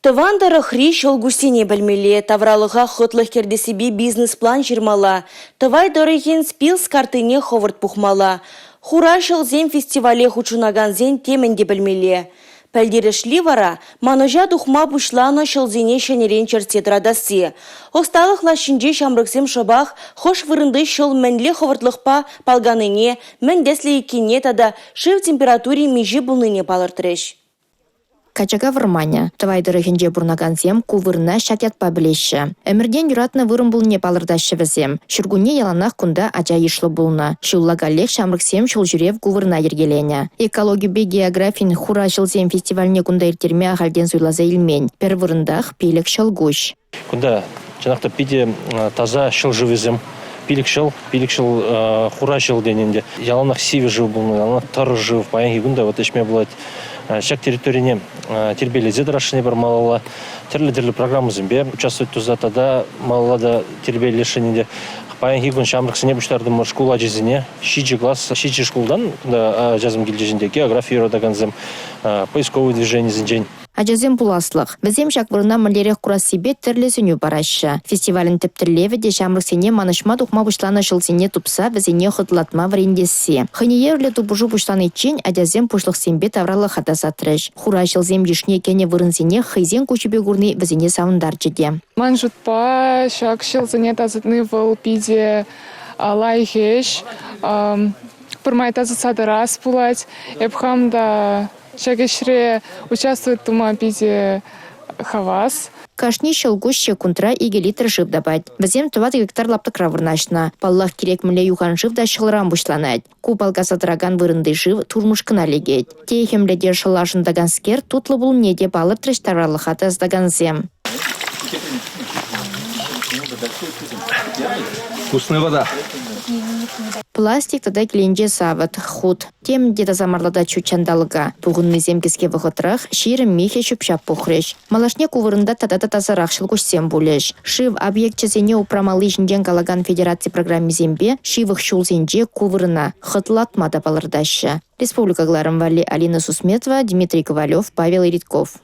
Тӑван тӑрӑхри ҫӑл куҫсене пӗлмелле, тавралӑха хӑтлӑх кӗртессипе бизнес-план ҫырмалла, Тӑвай тӑрӑхӗн СПИЛС карттине хӑвӑрт пухмалла. Хура ҫӑлсем фестивале хутшӑнакансен темӗн те пӗлмелле. Пӗлтерӗшли вара – манӑҫа тухма пуҫланӑ ҫӑлсене ҫӗнӗрен чӗртсе тӑратасси. Ӑсталӑх лаҫҫинче ҫамрӑксем шӑпах хӑш вырӑнти ҫӑл мӗнле хӑвӑртлӑхпа палканине, мӗн тӗслӗ иккенне тата шыв температури миҫе пулнине палӑртрӗҫ. Качака вӑрманӗ. Тӑвай тӑрӑхӗнче пурӑнакансем ку вырӑна ҫак ятпа пӗлеҫҫӗ. Ӗмӗртен юратнӑ вырӑн пулнине палӑртаҫҫӗ вӗсем. Ҫуркунне яланах кунта ача йышлӑ пулнӑ. Ҫулла каллех ҫамрӑксем ҫул ҫӳрев ку вырӑна йӗркеленӗ. Экологипе географин «Хура ҫӑлсем» фестивальне кунта ирттерме ахальтен суйласа илмен. Пӗр вырӑнтах пилӗк ҫӑл куҫ. Кунта чӑнах та питӗ таса ҫӑл шывӗсем. Пилӗк ҫӑл, пилӗк ҫӑл хура ҫӑл тенӗ ӗнтӗ. Яланах сивӗ шыв пулнӑ, яланах тӑрӑ шыв. Паянхи кун та вот ӗҫме пулать. Ҫак территорине тирпейлесе тӑрасшӑн эпир малалла. Тӗрлӗ-тӗрлӗ программӑсемпе участвовать туса тата малалла та тирпейлесшӗн ӗнтӗ. Паянхи кун ҫамрӑксене пуҫтартӑмӑр, шкул ачисене. Ҫичӗ класс, ҫичӗ шкултан кунта ачасем килчӗҫ ӗнтӗ. Географи юратакансем, поисковый движенисенчен. Ачасем пуласлӑх. Вӗсем ҫак вырӑна мӗнлерех курассипе тӗрлӗ сӗнӳ параҫҫӗ. Фестивалӗн тӗп тӗллевӗ те ҫамрӑксене манӑҫма тухма пуҫланӑ ҫулсене тупса вӗсене хӑтлатма вӗрентесси. Хӑйне евӗрлӗ тупӑшу пуҫланиччен ачасем пуҫлӑхсемпе тавралӑха тасатрӗҫ. Хура ҫӑлсем йышне кӗнӗ вырӑнсене хӑйсен куҫӗпе курни вӗсене савӑнтарчӗ те. Ман шутпа, ҫак ҫӑлсене тасатни вӑл питӗ лайӑх ӗҫ. Пӗрмай тасатса тӑрас пулать. Эп хам та Ҫак ӗҫре участвовать тума питӗ хавас. Кашни ҫӑлкуҫ ҫеккунтра 2 литр шыв тапать. Вӗсем 4 гектар лаптӑкра вырнаҫнӑ. Паллах, кирек мӗнле юхан шыв та ҫӑлран пуҫланать. Ку палкаса тӑракан вырӑнти шыв турмӑшкӑна лекет. Техӗмлӗ те шӑла шӑнтаканскер тутлӑ пулнине те палӑртрӗҫ тавралӑха тасатакансем. Вкусная вода. Пластик тата кӗленче савӑт, хут. Тем те тасамарлатать ҫут ҫанталӑка. Пухӑннисем кӗске вӑхӑтрах 20 михӗ ҫӳп-ҫап пухрӗҫ. Малашне ку вырӑнта тата та тасарах ҫӑлкуҫсем пулӗҫ. Шыв объекчӗсене упрамалли ҫинчен калакан федераци программисемпе ҫывӑх ҫулсенче ку вырӑна хӑтлатма та палӑртаҫҫӗ. Республика кӑларӑм валли Алина Сусметова, Дмитрий Ковалев, Павел Иритков.